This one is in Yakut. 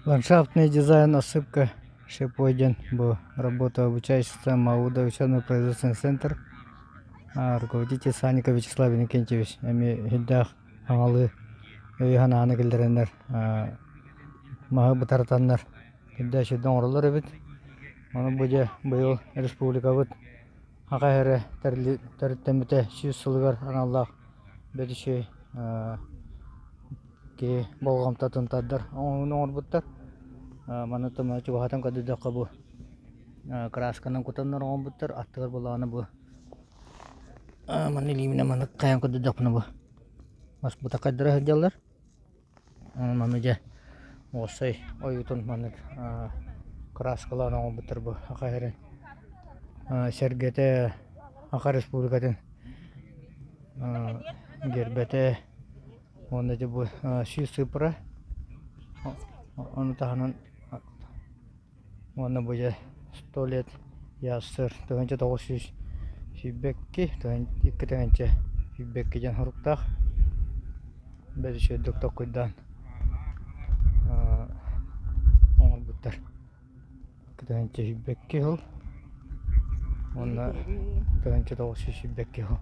Ландшафтный дизайн осыпка Шепой диэн бу работа обучающийся МАУДа учебно-производственный центр руководитель Санников Вячеслав Иннокентьевич эмиэ сүрдээх аҥалыы өйү-санааны киллэрэннэр маһы бытарытаннар үрдэ үчүгэйдик оҥороллор эбит. Ону бу дьэ быйыл республикабыт Аҕа эрэ төрүттэммитэ 100 сылыгар аналлаах бэрт үчүгэй киһи болҕомтотун тардар оҥоһууну оҥорбуттар. Маны чугаһатан көрдөххө бу кыраасканан кутаннар оҥорбуттар, аттыгар буоллаҕына бу манна илиибинэн маннык хайан көрдөхпүнэ бу мас бытархайдара сылдьаллар. Маны дьэ уопсай ойуутун маннык кырааскалаан оҥорбуттар бу Саха сирин сэргэтэ Саха Республикатын гербэтэ уонна дьэ бу 100 цифра ону таһынан Уонна бу дьэ сто лет ЯССР 1922 2022 диэн суруктаах бэрт үчүгэйдик толкуйдаан оҥорбуттар. 2022 сыл уонна 1922 сыл.